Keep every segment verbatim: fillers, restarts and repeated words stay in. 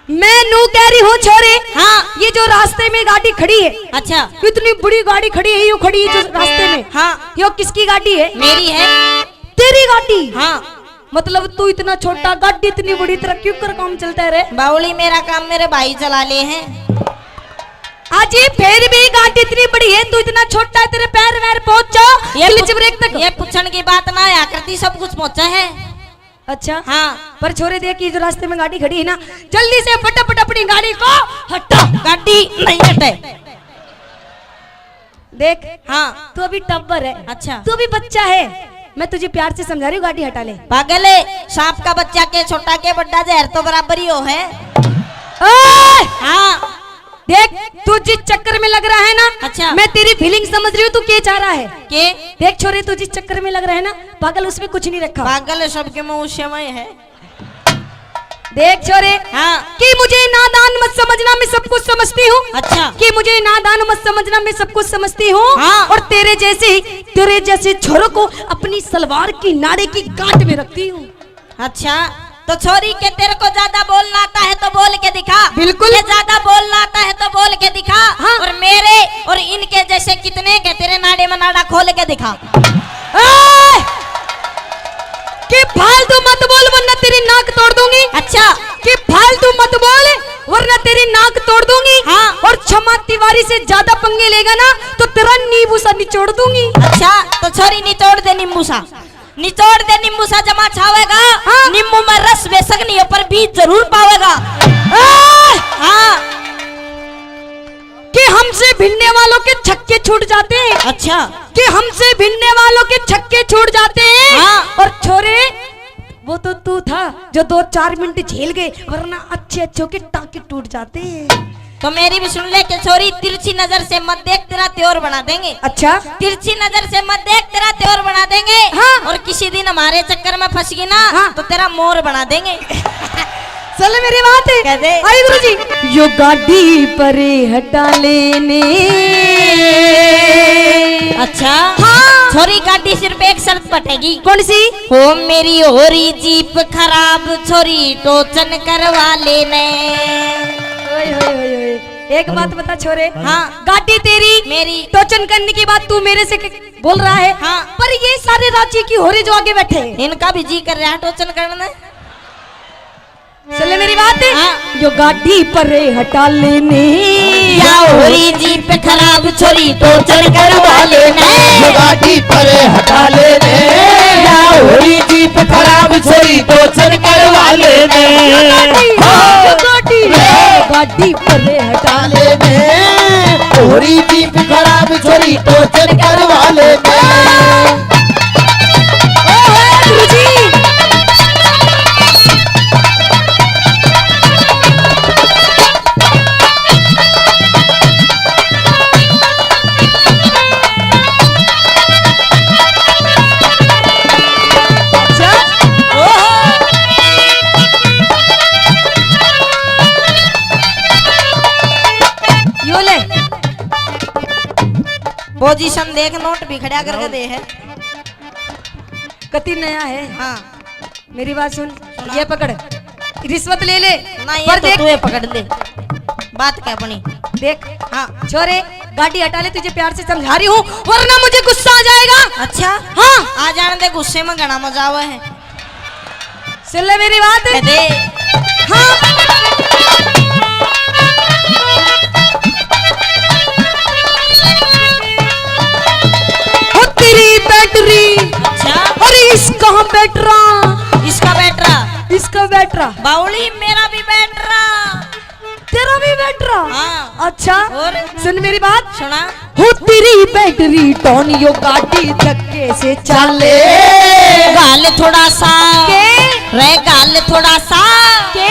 मैं नू कह रही हूँ छोरे। हाँ। ये जो रास्ते में गाड़ी खड़ी है, अच्छा। इतनी बड़ी गाड़ी खड़ी है, यूं खड़ी है जो रास्ते में। हाँ। यो किसकी गाड़ी है? मेरी है। तेरी गाड़ी? हाँ। मतलब तू इतना छोटा, गाड़ी इतनी बड़ी, तेरा क्यों कर काम चलता है रे? बावली, मेरा काम मेरे भाई चला ले हैं। अजी, फिर भी गाड़ी इतनी बड़ी है, तू इतना छोटा है, तेरे पैर वैर पहुंचो ये क्लच ब्रेक तक। ये पूछण की बात ना आया करती, सब कुछ पहुंचा है। अच्छा। हाँ। पर छोरे, देख, ये जो रास्ते में गाड़ी खड़ी है ना, जल्दी से फटाफट अपनी गाड़ी को हटा। गाड़ी नहीं हटे। देख, हाँ। तू अभी टब्बर है। अच्छा। तू अभी बच्चा है। मैं तुझे प्यार से समझा रही हूँ, गाड़ी हटा ले। पागल है, सांप का बच्चा के छोटा के बड्डा, जहर तो बराबर ही हो है। ओए! हाँ। देख, तू जिस चक्कर में लग रहा है ना, अच्छा। मैं तेरी फीलिंग समझ रही हूँ, तू क्या चाह रहा है। के? देख छोरे, तू जिस चक्कर में लग रहा है ना, पागल, उसमें कुछ नहीं रखा। पागल है सबके मुंह, उससे मैं है। देख छोरे, हाँ। कि मुझे नादान मत समझना, मैं सब कुछ समझती हूँ। अच्छा। कि मुझे नादान मत समझना, मैं सब कुछ समझती हूँ। हाँ। और तेरे जैसे ही, तेरे जैसे छोरों को अपनी सलवार की नाड़े की गांठ में रखती हूँ। अच्छा, तो छोरी के, तेरे को ज्यादा बोलना आता है तो बोल के दिखा। बिल्कुल। ये ज्यादा बोलना आता है तो बोल के दिखा। हाँ। और मेरे और इनके जैसे कितने के तेरे नाड़े में नाड़ा खोल के दिखा। ए! कि फालतू मत बोल वरना तेरी नाक तोड़ दूंगी। अच्छा। कि फालतू मत बोल वरना तेरी नाक तोड़ दूंगी। हाँ। और क्षमा तिवारी से ज्यादा पंगे लेगा ना तो तेरा नींबू सा निचोड़ दूंगी। अच्छा, तो छोरी निचोड़ दे नींबू सा। निचोड़ दे नींबू सा जमा छावेगा। हाँ। नींबू में रस बेशक नहीं हो पर बीज जरूर पावेगा। ए! हाँ। कि हमसे भिड़ने वालों के छक्के छूट जाते हैं। अच्छा। कि हमसे भिड़ने वालों के छक्के छूट जाते हैं। हाँ। और छोरे, वो तो तू था जो दो चार मिनट झेल गए, वरना अच्छे अच्छों के टांके टूट जाते हैं। तो मेरी भी सुन ले कि छोरी, तिरछी नजर से मत देख, तेरा त्योर बना देंगे। अच्छा। तिरछी नजर से मत देख, तेरा त्योर बना देंगे। हाँ। और किसी दिन हमारे चक्कर में फंस गई ना, हाँ। तो तेरा मोर बना देंगे। चल मेरी बात। कह दे। आई गुरु जी। यो गाड़ी परे हटा लेने। अच्छा। हाँ। छोरी, गाड़ी सिर्फ एक शर्त पटेगी। कौन सी? हो मेरी हो रही जीप खराब, छोरी टोचन करवा लेने। ओए, ओए, ओए, ओए। एक बात बता छोरे। हाँ। गाड़ी तेरी, मेरी। टोचन करने की बात तू मेरे से क-, बोल रहा है। हाँ। पर ये सारे राज्य की हो रही जो आगे बैठे हैं। इनका भी जी कर रहा है टोचन करने। सुन ले मेरी बात। हाँ। यो गाड़ी परे हटा लेने। या हो रही जीप खराब, छोरी टोचन करवा लेने। यो गाड़ी परे हटा लेने। या हो रही जीप खराब, छोरी टोचन करवा लेने। यो गाड़ी, हाँ। यो गाड़ी, यो गाड़ी परे हटा लेने। हो रही जीप खराब, छोरी टोचन करवा लेने। ओहो, गुरुजी। अच्छा? ओहो। यो ले। पोजीशन देख, नोट भी खड़ा करके दे है। कति नया है। हाँ। मेरी बात सुन, सुना। ये पकड़, रिश्वत ले ले। ना, ये पर तो देख, तू ये पकड़ ले, बात क्या बनी? देख, हाँ। छोरे, गाड़ी हटा ले, तुझे प्यार से समझा रही हूँ, वरना मुझे गुस्सा आ जाएगा। अच्छा? हाँ। आ जाने दे, गुस्से में घना मजा आवे है। सुन ले मेरी बात। कह दे। हाँ। हो तेरी बैटरी। अच्छा। अरे इसका बैटरा। इसका बैटरा। इसका बैटरा। बावली, मेरा भी बैटरा। तेरा भी बैटरा? हाँ। अच्छा। और? सुन मेरी बात। सुना। हो तेरी बैटरी डाउन, यो गाड़ी धक्के से चाले। गाल थोड़ा सा। के? रे गाल थोड़ा सा। के?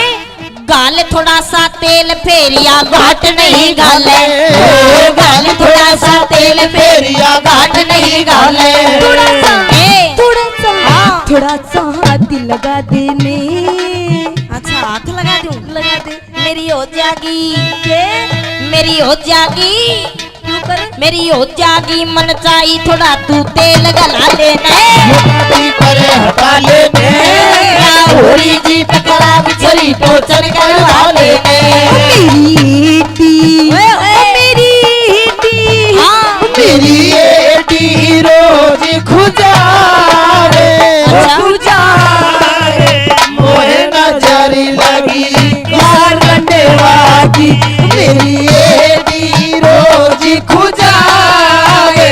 गाल थोड़ा सा तेल फेरिया घाट नहीं घाले। ओ गाल थोड़ा सा तेल फेरिया घाट नहीं घाले। थोड़ा सा, ए। थोड़ा सा, हाँ। थोड़ा सा हाथ लगा देने। अच्छा, हाथ लगा दूं? लगा दे। मेरी हो जागी। के? मेरी हो जागी। तू कर। मेरी हो जागी मन चाही, थोड़ा तू तेल गला लेना। ये गाड़ी पर हटा लेने। या होरी जी टकराव छरी टोचन करवा लेने। मेरी एडी, ओए, ओए। मेरी एडी। हाँ। मेरी एडी रोज खुजावे, अच्छा। खुजावे। मोहे नजर लगी यार रंडेवा की, मेरी एडी रोज खुजावे,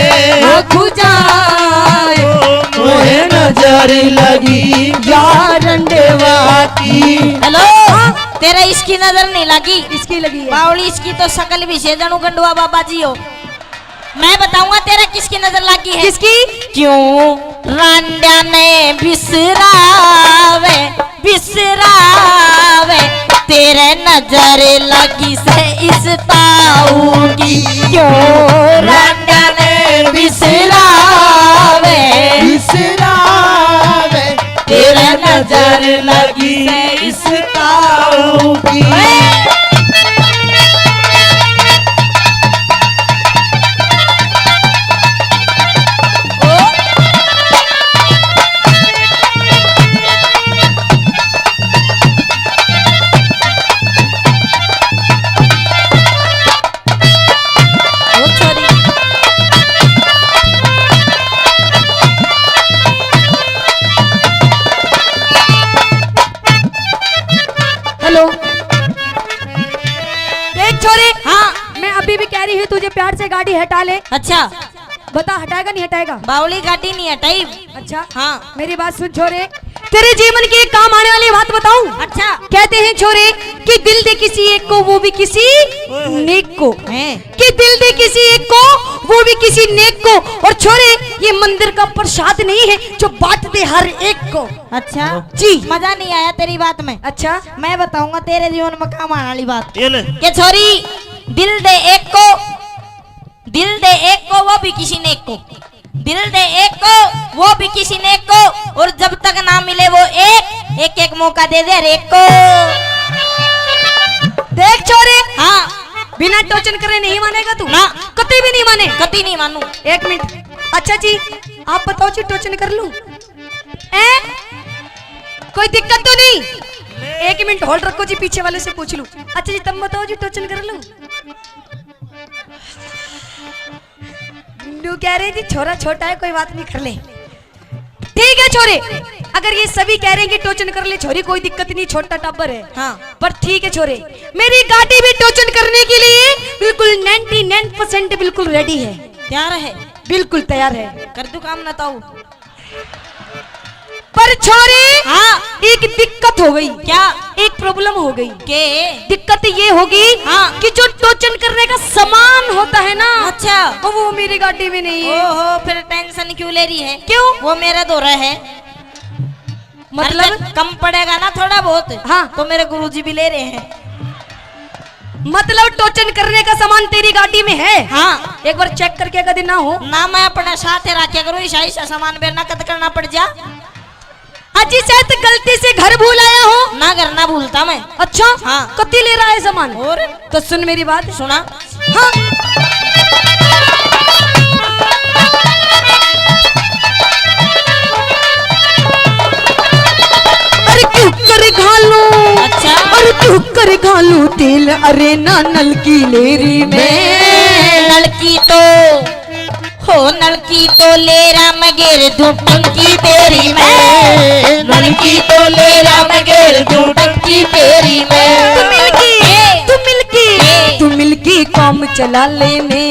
खुजावे। मोहे नजर लगी यार रंडेवा की। हेलो, तेरा इसकी नजर नहीं लगी? इसकी लगी है। बावली, इसकी तो शकल भी से जानू गंडवा बाबा जी हो। मैं बताऊंगा तेरा किसकी नजर लगी है। किसकी? क्यों रांडा ने बिसरावे, बिसरावे, तेरे नजर लगी से इस ताऊ की। क्यों रांडा ने बिसरावे, बिसरावे, तेरे नजर लगी से इस ताऊ की। ओ छोरी। हेलो। देख छोरी, हाँ। मैं अभी भी कह रही हूँ, तुझे प्यार से गाड़ी हटा ले। अच्छा। बता, हटाएगा नहीं हटाएगा? बावली गाड़ी नहीं हटाई। अच्छा। हाँ। मेरी बात सुन छोरे, तेरे जीवन के काम आने वाली बात बताऊं? अच्छा। कहते हैं छोरे कि दिल दे किसी एक को, वो भी किसी नेक को। हैं। कि दिल दे किसी एक को, वो भी किसी नेक को। और छोरे, ये मंदिर का प्रसाद नहीं है जो बांट दे हर एक को। अच्छा। जी। मजा नहीं आया तेरी बात में। अच्छा। मैं बताऊंगा तेरे जीवन में काम आने वाली बात। ये ले। कि छोरी, दिल दे एक को, दिल दे एक को, वो भी किसी नेक को। दिल दे एक को, वो भी किसी नेक को। और जब तक ना मिले वो एक, एक एक मौका दे दे हर एक को। देख छोरे, हाँ। बिना टोचन करे नहीं मानेगा तू? ना। कती भी नहीं माने? कती नहीं मानू। एक मिनट। अच्छा जी, आप बताओ जी, टोचन कर लूं? ए? कोई दिक्कत तो नहीं? एक मिनट होल्ड रखो जी, पीछे वाले से पूछ लूं। अच्छा जी, तुम बताओ जी, टोचन कर लूं? नू कह रहे जी, छोरा छोटा है, कोई बात नहीं, कर ले। ठीक है छोरे, अगर ये सभी कह रहे हैं कि टोचन कर ले छोरी, कोई दिक्कत नहीं, छोटा टाबर है। हाँ। पर ठीक है छोरे, मेरी गाड़ी भी टोचन करने के लिए बिल्कुल नाइंटी नाइन परसेंट बिल्कुल रेडी है। तैयार है? बिल्कुल तैयार है। कर दूं काम ना ताऊ? पर छोरे, हाँ। एक दिक्कत हो गई। क्या? एक प्रॉब्लम हो गई। के? दिक्कत ये होगी, हाँ। कि जो टोचन करने का सामान होता है ना, अच्छा। वो, वो मेरी गाड़ी में नहीं है। ओहो, फिर टेंशन क्यों ले रही है? क्यों? वो मेरा दौरा है। मतलब? अरे, कम पड़ेगा ना थोड़ा बहुत, हाँ। तो मेरे गुरुजी भी ले रहे हैं। मतलब टोचन करने का सामान तेरी गाड़ी में है? हाँ। एक बार चेक करके कदी ना हो। ना, मैं अपने साथ ही रखा करूँ, ऐसा, ऐसा सामान बेर ना कद करना पड़ जा। अजी शायद गलती से घर भूल आया हो। ना, घर ना भूलता मैं। अच्छा? हाँ। कती ले रहा है सामान? और? तो सुन मेरी बात। सुना। हाँ। अरे क्यों कर घालूं? अच्छा। अरे क्यों कर घालूं तेल, अरे ना नलकी लेरी में। नलकी तो, हो नलकी तो लेरा में गेर दूं टंकी तेरी में। नलकी तो लेरा में गेर दूं टंकी तेरी में। तू मिलकी, ए। तू मिलकी, ए। तू मिलकी काम चला लेने।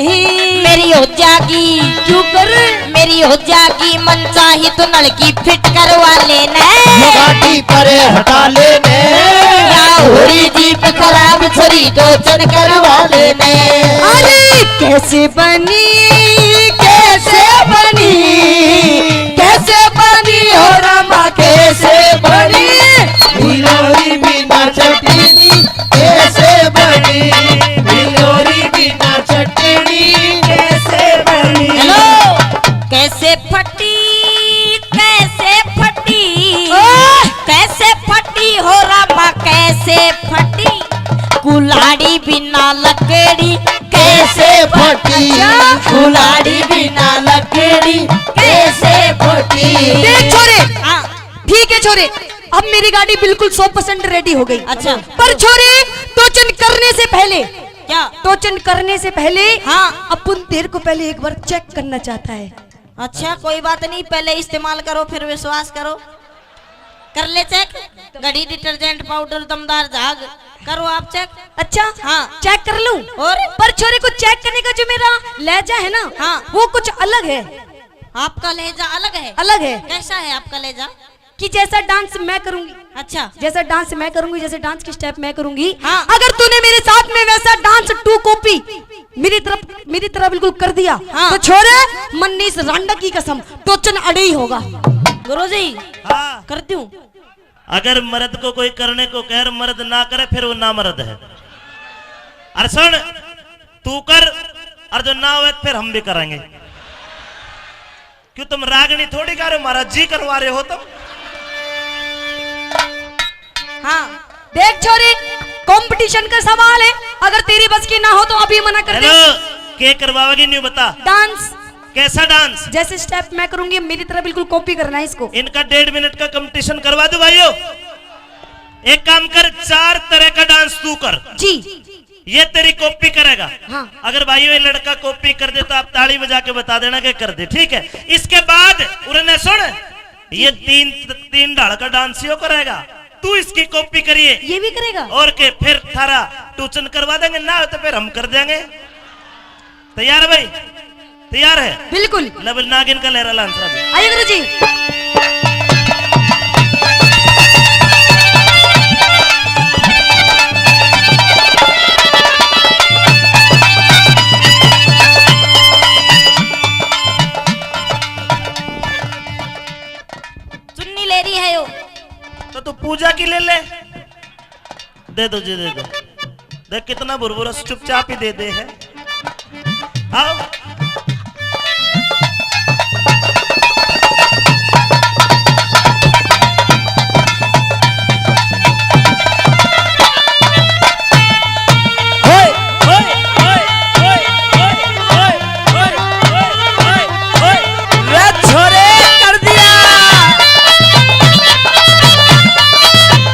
मेरी हो जागी। क्यों कर? मेरी हो जागी मन चाही तो नलकी फिट करवा लेने। ये गाड़ी पर हटा लेने। या होरी जीप खराब छोरी टोचन करवा लेने। अरे कैसे बनी, कैसे बनी, कैसे बनी हो रामा, कैसे बनी? भिलोरी बिना चटनी कैसे बनी? भिलोरी बिना चटनी कैसे बनी? हेलो, कैसे फटी, कैसे फटी? ओह! कैसे फटी हो रामा, कैसे फटी? कुल्हाड़ी बिना लकड़ी कैसे फटी? अच्छा। कुल्हाड़ी बिना लकड़ी कैसे फटी? देख छोरे, हाँ। ठीक है छोरे, अब मेरी गाड़ी बिल्कुल सौ परसेंट रेडी हो गई। अच्छा। पर छोरे, टोचन करने से पहले, क्या? टोचन करने से पहले, हाँ। अपन तेरे को पहले एक बार चेक करना चाहता है। अच्छा, कोई बात नहीं, पहले इस्तेमाल करो, फिर विश्वास करो। कर ले चेक, घड़ी, डिटर्जेंट पाउडर, दमदार झाग, करो आप चेक। अच्छा, हाँ। चेक कर लूं? और? पर छोरे, को चेक करने का जो मेरा लहजा है ना, हाँ। वो कुछ अलग है। आपका लहजा अलग है? अलग है। कैसा है आपका लहजा? कि जैसा डांस मैं करूंगी, अच्छा। जैसा डांस मैं करूंगी, जैसे डांस की स्टेप मैं करूंगी, हाँ। अगर तूने मेरे साथ में वैसा डांस टू कॉपी मेरी तरफ, मेरी तरह बिल्कुल कर दिया, हाँ। तो छोरे, मन्नीस रांडा की कसम, टोचन अड़े ही होगा। गुरुजी, हाँ। कर दूं? अगर मर्द को कोई करने को कह, मर्द ना करे, फिर वो ना मर्द है। और सुन, तू कर, और जो ना होवे, फिर हम भी करेंगे। क्यों, तुम रागनी थोड़ी गा रहे हो, हमारा जी करवा रहे हो तुम। हाँ, देख छोरी, कंपटीशन का सवाल है, अगर तेरी बस की ना हो तो अभी मना कर दे। हेलो, के करवाओगी, न्यू बता। डांस। कैसा डांस? जैसे स्टेप मैं करूंगी, मेरी तरह बिल्कुल कॉपी करना है इसको। इनका डेढ़ मिनट का कंपटीशन करवा दो भाइयों। एक काम कर, चार तरह का डांस तू कर। जी। ये तेरी कॉपी करेगा। हाँ। अगर भाइयों ये लड़का कॉपी कर दे तो आप ताली बजा के बता देना कि कर दे, ठीक है? इसके बाद उन्होंने सुन, ये तीन, तीन ढाल का डांस यो करेगा, तू इसकी कॉपी करिए। ये भी करेगा? और के, फिर थारा टूचन करवा देंगे, ना हो तो फिर हम कर देंगे। तैयार है भाई? तैयार है? बिल्कुल। ले भाई, नागिन का लहरा लांसरा भी। आइए गुरु जी। चुन्नी ले रही है यो। तो तू पूजा की ले ले। दे दो जी, दे दो। देख कितना भुरभुरा चुपचाप ही दे दे है। आओ। रे छोरे, कर दिया।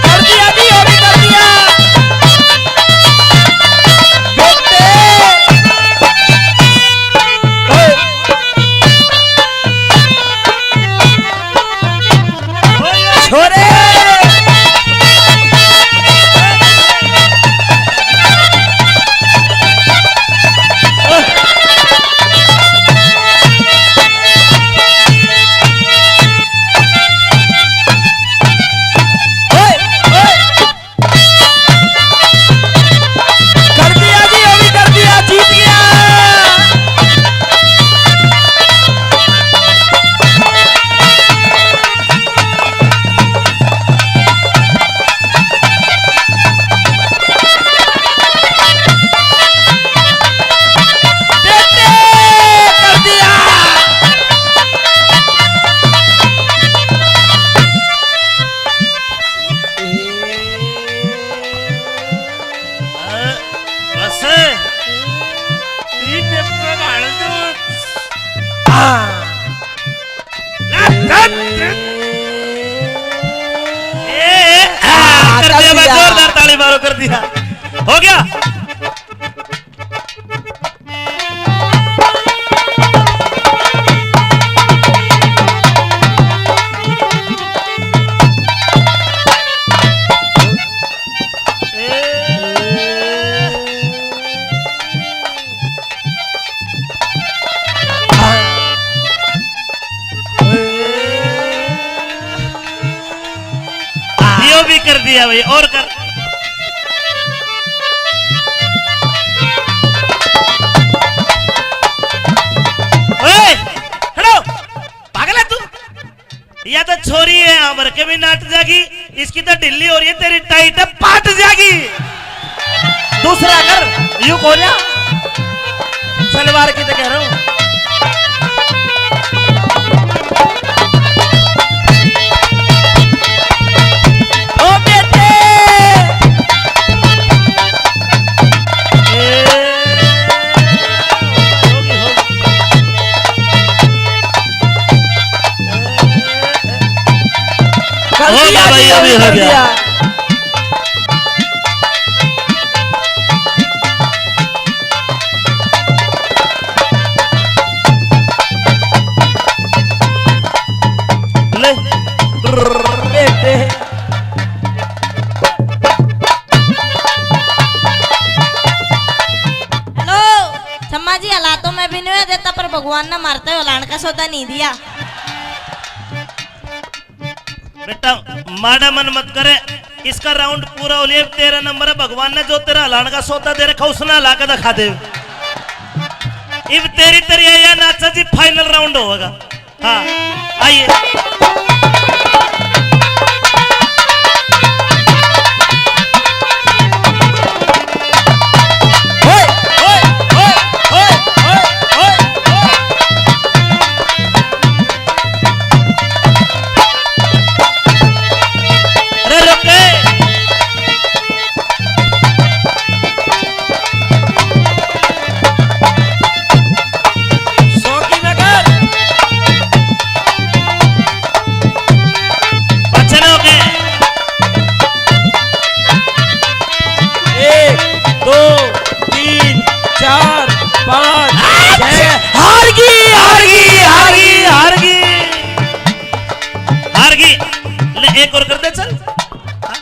कर दिया जी, और कर दिया। बेटे। छोरे। कर दिया जी, अभी कर दिया, जीत गया। बस। तीन पे गाड़ दो। हाँ। ए, ए, आ, कर दिया भाई, जोरदार ताली मारो, कर दिया। हो गया। यो भी कर दिया भाई, और कर। ओए, खड़ो, पागल है तू? या तो छोरी है, यहाँ भर के भी नाट जागी, इसकी तो ढिल्ली हो रही है, तेरी टाइट है, पाट जागी। दूसरा कर, यू को जा। सलवार की तो कह रहा हूँ। ओ बेटे। ए। हो गया। ले। बेटे। हेलो, शम्मा जी, हला तो मैं भी नहीं देता, पर भगवान ने मारते हुए हलान का सौदा नहीं दिया। बेटा, माड़ा मन मत करे, इसका राउंड पूरा हो लिया। इब तेरा नंबर है, भगवान ने जो तेरा हलान का सौदा दे रखा, उसने हला के दिखा दे। इब तेरी तेरी है या नाचा जी, फाइनल राउंड होगा। हाँ, आइए। अरे रुक। सौ की नगर। बचनों के। एक, दो, तीन, चार, पाँच, छह। हार गई, हार गई, हार गई, हार गई। हार गई। ले, एक और कर दे, चल। हाँ?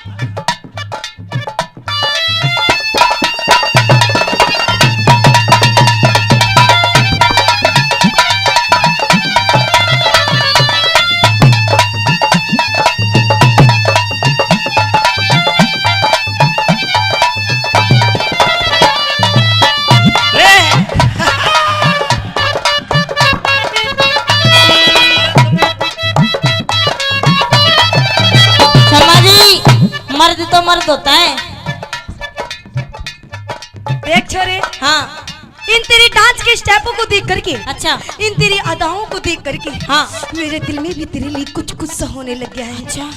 शर्मा जी, मर्द तो मर्द होता है। देख छोरे, हाँ। इन तेरी डांस के स्टेपों को देख करके, अच्छा। इन तेरी अदाओं को देख करके, हाँ। मेरे दिल में भी तेरे लिए कुछ कुछ सा होने लग गया है। अच्छा।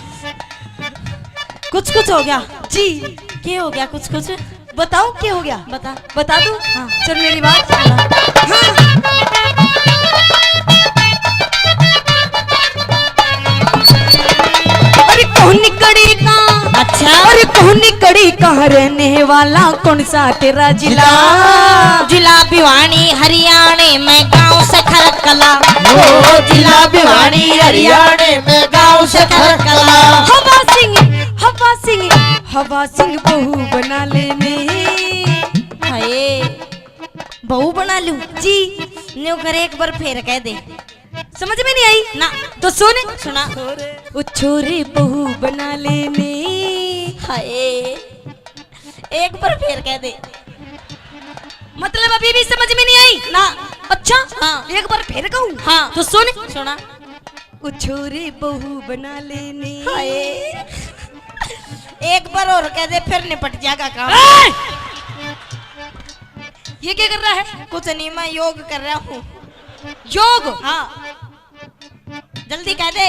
कुछ कुछ हो गया? जी। के हो गया कुछ कुछ? बताओ के हो गया? बता। बता दूं? हाँ। चल मेरी बात सुन। हाँ। अरे कौन कड़ी का? अच्छा। अरे कौन कड़ी का रहने वाला, कौन सा तेरा जिला? जिला भिवानी हरियाणा में, गांव सखर कला। ओ जिला भिवानी हरियाणा में, गांव सखर कला। हवा सिंह, हवा सिंह, हवा सिंह बहू बना लेने। हाय, बहू बना लूं? जी। न्यू कर, एक बार फिर कह दे। समझ में नहीं आई? ना। तो सुन। सुना। ओ छोरी बहू बना लेने। हाय, एक बार फिर कह दे। मतलब अभी भी समझ में नहीं आई? ना। अच्छा? हाँ। एक बार फिर कहूँ? हाँ। तो सुन। सुना। ओ छोरी बहू बना लेने। हाय। एक बार और कह दे, फिर निपट जाएगा काम। ए! ये क्या कर रहा है? कुछ नहीं, मैं योग कर रहा हूँ। योग? हाँ। जल्दी कह दे।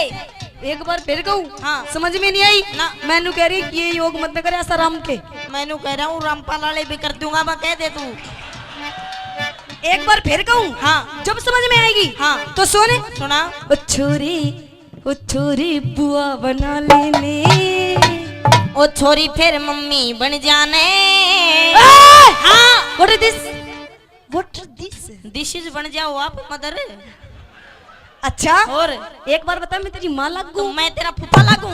एक बार फिर कहूँ? हाँ। समझ में नहीं आई? ना। मैनू कह रही कि ये योग मत करे, ऐसा राम के। मैनू कह रहा हूँ, रामपाल वाले भी कर दूंगा मैं, कह दे तू। एक बार फिर कहूँ? हाँ। जब समझ में आएगी? हाँ। तो सुन। सुना। ओ छोरी, ओ छोरी बुआ बना लेने। ओ छोरी फिर मम्मी बन जाने। ए! हाँ। What is this? What is this? This is बन जाओ आप मदर। अच्छा? और? एक बार बता, मैं तेरी माँ लागू? तो मैं तेरा फूफा लागू?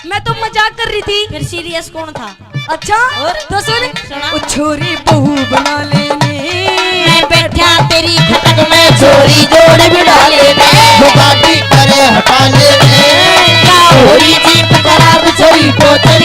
मैं तो मजाक कर रही थी। फिर सीरियस कौन था? अच्छा? और? तो सुन। सुना। ओ छोरी बहू बना लेने। मैं बैठा तेरी खटक में, छोरी जोड़ बिठा लेने। वो गाड़ी करे हटा लेने। क्या हो रही जीप खराब, छोरी बोतल